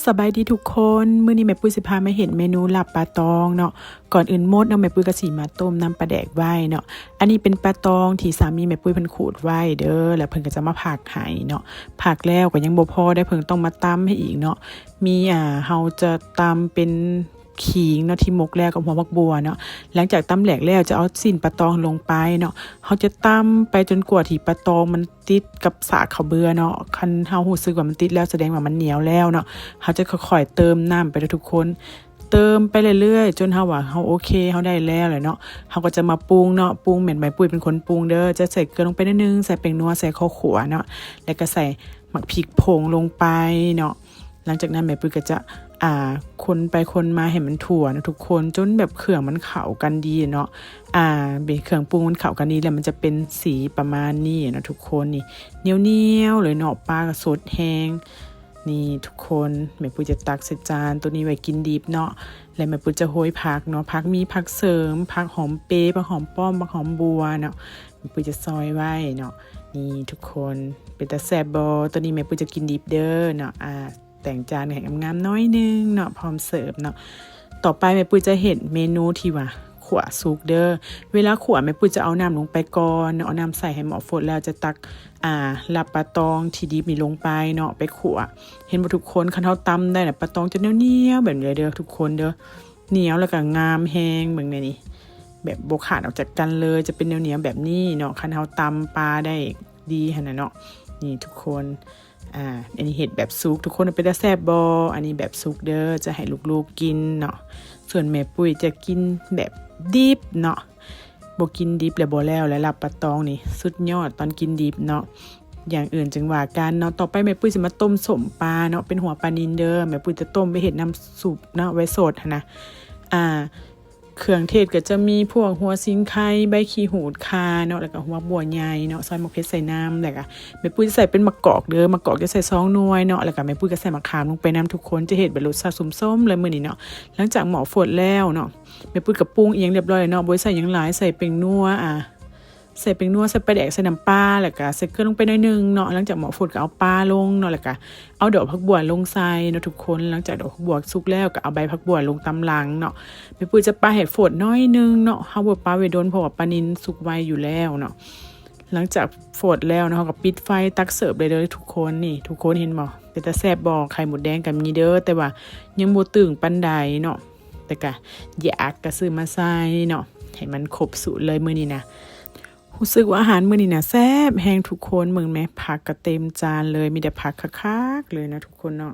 ສະບາຍດີທຸກຄົນ, ມື້ນີ້ແມ່ປຸ້ຍຊິພາມາເຮັດເມນູລາບປາຕອງເນາະ. ກ່ອນອື່ນໝົດເນາະ ແມ່ປຸ້ຍກໍຊິມາຕົ້ມນ້ຳປາແດກໄວ້ເນາະ. ອັນນີ້ເປັນປາຕອງທີ່ສາມີແມ່ປຸ້ຍເພິ່ນຂູດໄວ້ເດີ ແລ້ວເພິ່ນກໍຈະມາພັກໃຫ້ເນາະ. ພັກແລ້ວກໍຍັງບໍ່ພໍໄດ໋ ເພິ່ນຕ້ອງມາຕຳໃຫ້ອີກເນາະ. ມີ ອ່າ ເຮົາຈະຕຳເປັນຂີງເນາະ ທີ່ໝົກແລ້ວກັບຫົວຜັກບົວເນາະ. ຫຼັງຈາກຕຳແຫຼກແລ້ວຈະເອົາຊີ້ນປາຕອງລົງໄປເນາະ. ເຮົາຈະຕຳໄປຈົນກວ່າທີ່ປາຕອງມັນ ຕິດກັບສາກເຂົ້າເບືອເນາະ. ຄັນເຮົາຮູ້ສຶກວ່າມັນຕິດແລ້ວ ສະແດງວ່າມັນໜຽວແລ້ວເນາະ. ເຮົາຈະຄ່ອຍໆເຕີມນ້ຳໄປເດີທຸກຄົນ, ເຕີມໄປເລື້ອຍໆ ຈົນເຮົາວ່າເຮົາໂອເຄ ເຮົາໄດ້ແລ້ວແຫຼະເນາະ. ເຮົາກໍຈະມາປຸງເນາະ, ປຸງແມ່ນແມ່ປຸ້ຍເປັນຄົນປຸງເດີ. ຈະໃສ່ເກືອລົງໄປໜ້ອຍໜຶ່ງ, ໃສ່ແປ້ງນົວ, ໃສ່ເຂົ້າຂົ້ວເນາະ, ແລ້ວກໍໃສ່ໝາກພິກຜົງລົງໄປເນາະ. ຫຼັງຈາກນັ້ນແມ່ປຸ້ຍກໍຈະ ອ່າ ຄົນໄປຄົນມາໃຫ້ມັນທົ່ວເນາະທຸກຄົນ, ຈົນແບບເຄື່ອງມັນເຂົ້າກັນດີເນາະ. ອ່າ ເປັນເຄື່ອງປຸງມັນເຂົ້າກັນດີແລ້ວ ມັນຈະເປັນສີປະມານນີ້ເນາະທຸກຄົນ. ນີ້ ໜຽວໆເລີຍເນາະ, ປາກໍສົດແຮງ. ນີ້ທຸກຄົນ, ແມ່ປຸ້ຍຈະຕັກໃສ່ຈານ ໂຕນີ້ໄວ້ກິນດິບເນາະ. ແລະແມ່ປຸ້ຍຈະໂຮຍຜັກເນາະ, ຜັກມີຜັກເສີມ, ຜັກຫອມເປ, ຜັກຫອມປ້ອມ, ຜັກຫອມບົວເນາະ, ແມ່ປຸ້ຍຈະຊອຍໄວ້ເນາະ. ນີ້ທຸກຄົນ, ເປັນຕາແຊບບໍ່? ໂຕນີ້ແມ່ປຸ້ຍຈະກິນດິບເດີເນາະ. ອ່າ ແຕ່ງຈານໃຫ້ງາມໆໜ້ອຍໜຶ່ງເນາະ ພ້ອມເສີບເນາະ. ຕໍ່ໄປແມ່ປຸ້ຍຈະເຮັດເມນູທີ່ວ່າຂົ້ວສຸກເດີ. ເວລາຂົ້ວແມ່ປຸ້ຍຈະເອົານ້ຳລົງໄປກ່ອນເນາະ, ເອົານ້ຳໃສ່ໃຫ້ໝໍ້ຟົດແລ້ວຈະຕັກ ອ່າ ລາບປາຕອງທີ່ດິບນີ້ລົງໄປເນາະ ໄປຂົ້ວ. ເຫັນບໍ່ທຸກຄົນ, ຄັນເຮົາຕຳໄດ້ນະ ປາຕອງຈະໜຽວໆແບບນີ້ເດີທຸກຄົນເດີ, ໜຽວແລ້ວກໍງາມແຮງ. ເບິ່ງແດ່ນີ້, ແບບບໍ່ຂາດອອກຈາກກັນເລີຍ, ຈະເປັນໜຽວໆແບບນີ້ເນາະ ຄັນເຮົາຕຳປາໄດ້ດີຫັ້ນນະເນາະ. ນີ້ທຸກຄົນ ອ່າ ອັນນີ້ເຮັດແບບສຸກ ທຸກຄົນ, ເປັນຕາແຊບບໍ່? ອັນນີ້ແບບສຸກເດີ ຈະໃຫ້ລູກໆກິນເນາະ. ສ່ວນແມ່ປຸ້ຍຈະກິນແບບດິບເນາະ, ບໍ່ກິນດິບແລ້ວບໍ່ແລ້ວ. ແລະລາບປາຕອງນີ້ສຸດຍອດຕອນກິນດິບເນາະ, ຢ່າງອື່ນຈຶ່ງວ່າກັນເນາະ. ຕໍ່ໄປແມ່ປຸ້ຍຊິມາຕົ້ມສົ້ມປາເນາະ, ເປັນຫົວປານິນເດີ. ແມ່ປຸ້ຍຈະຕົ້ມໄວ້ເຮັດນ້ຳຊຸບເນາະ, ໄວ້ສົດຫັ້ນນະ. ອ່າ ເຄື່ອງເທດກໍຈະມີພວກຫົວສີໄຄ, ໃບຂີ້ຫູດຂ່າເນາະ, ແລ້ວກໍຫົວບົວໃຫຍ່ເນາະ, ຊອຍໝາກເຜັດໃສ່ນ້ຳ. ແລ້ວກໍແມ່ປຸ້ຍຈະໃສ່ເປັນໝາກກອກເດີ, ໝາກກອກຈະໃສ່ສອງໜ່ວຍເນາະ, ແລ້ວກໍແມ່ປຸ້ຍກໍໃສ່ໝາກຂາມລົງໄປນຳທຸກຄົນ, ຈະເຮັດເປັນລົດຊາດສົ້ມໆເລີຍມື້ນີ້ເນາະ. ຫຼັງຈາກໝໍ້ຟົດແລ້ວເນາະ ແມ່ປຸ້ຍກໍປຸງອີ່ຫຍັງຮຽບຮ້ອຍແລ້ວເນາະ, ບໍ່ໄດ້ໃສ່ຫຍັງຫຼາຍ, ໃສ່ແປ້ງນົວ ອ່າ ໃສ່ແປ້ງນົວ, ໃສ່ປາແດກ, ໃສ່ນ້ຳປາ, ແລ້ວກະໃສ່ເກືອລົງໄປໜ້ອຍໜຶ່ງເນາະ. ຫຼັງຈາກໝໍ້ຟົດກໍເອົາປາລົງເນາະ, ແລ້ວກະເອົາດອກຜັກບົວລົງໃສ່ເນາະທຸກຄົນ. ຫຼັງຈາກດອກຜັກບົວສຸກແລ້ວ ກໍເອົາໃບຜັກບົວລົງຕາມຫຼັງເນາະ. ແມ່ປຸ້ຍຈະປາໃຫ້ຟົດໜ້ອຍໜຶ່ງເນາະ, ເຮົາບໍ່ປາໄວ້ດົນ ເພາະວ່າປານິນສຸກໄວຢູ່ແລ້ວເນາະ. ຫຼັງຈາກຟົດແລ້ວເນາະ ເຮົາກໍປິດໄຟຕັກເສີບໄດ້ເດີທຸກຄົນ. ນີ້ທຸກຄົນເຫັນບໍ່? ເປັນຕາແຊບບໍ່? ໄຂ່ມົດແດງກໍມີເດີ, ແຕ່ວ່າຍັງບໍ່ຕຶງປານໃດເນາະ. ແຕ່ກະຢາກກະຊື້ມາໃສ່ເນາະ ໃຫ້ມັນຄົບສູດເລີຍມື້ນີ້ນະ. ຮູ້ສຶກວ່າອາຫານມື້ນີ້ນະແຊບແຮງທຸກຄົນ. ເບິ່ງແມະ ຜັກກະເຕັມຈານເລີຍ, ມີແຕ່ຜັກຄັກໆເລີຍເນາະທຸກຄົນເນາະ.